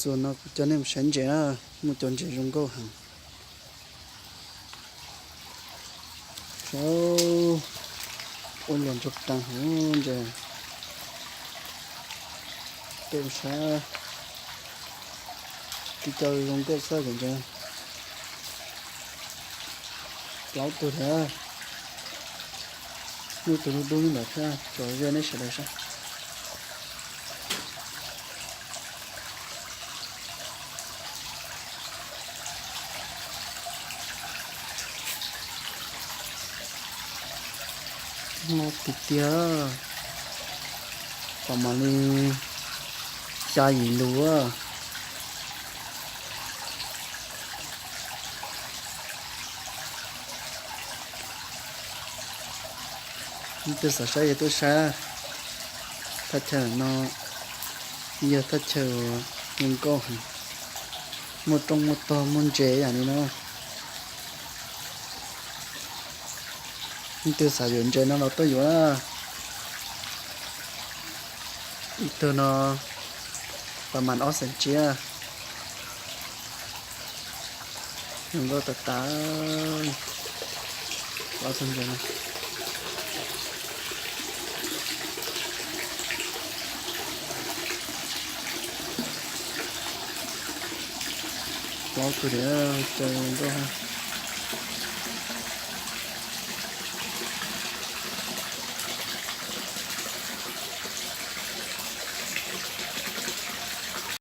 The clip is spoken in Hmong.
Txuas no kuv coj nej mus saib ntses na, muaj cov ntses zoo nkauj heev. Saib, ua luam ntsuag qees heev ntses. Peb mus saib, tib co zoo nkauj xwb cov ntses. Plaub tug thiab, muaj ib tug dub dub ntawd thiab, tso ze nej sawv daws saib. Loj tiag tiag, pom mam li xya yim lus. Leej twg xav saib yog tuaj saib. Thaj chaw no yog thaj chaw zoo nkauj heev, muaj rooj muaj tog muaj ntses yam li no. Leej twg xav yuav ntses no los tuaj yuav na. Ib tug no pas mam ob xees tsib. Zoo nkauj tas tas, ob tug ntses no. Plaub tug thiab, caw zoo nkauj.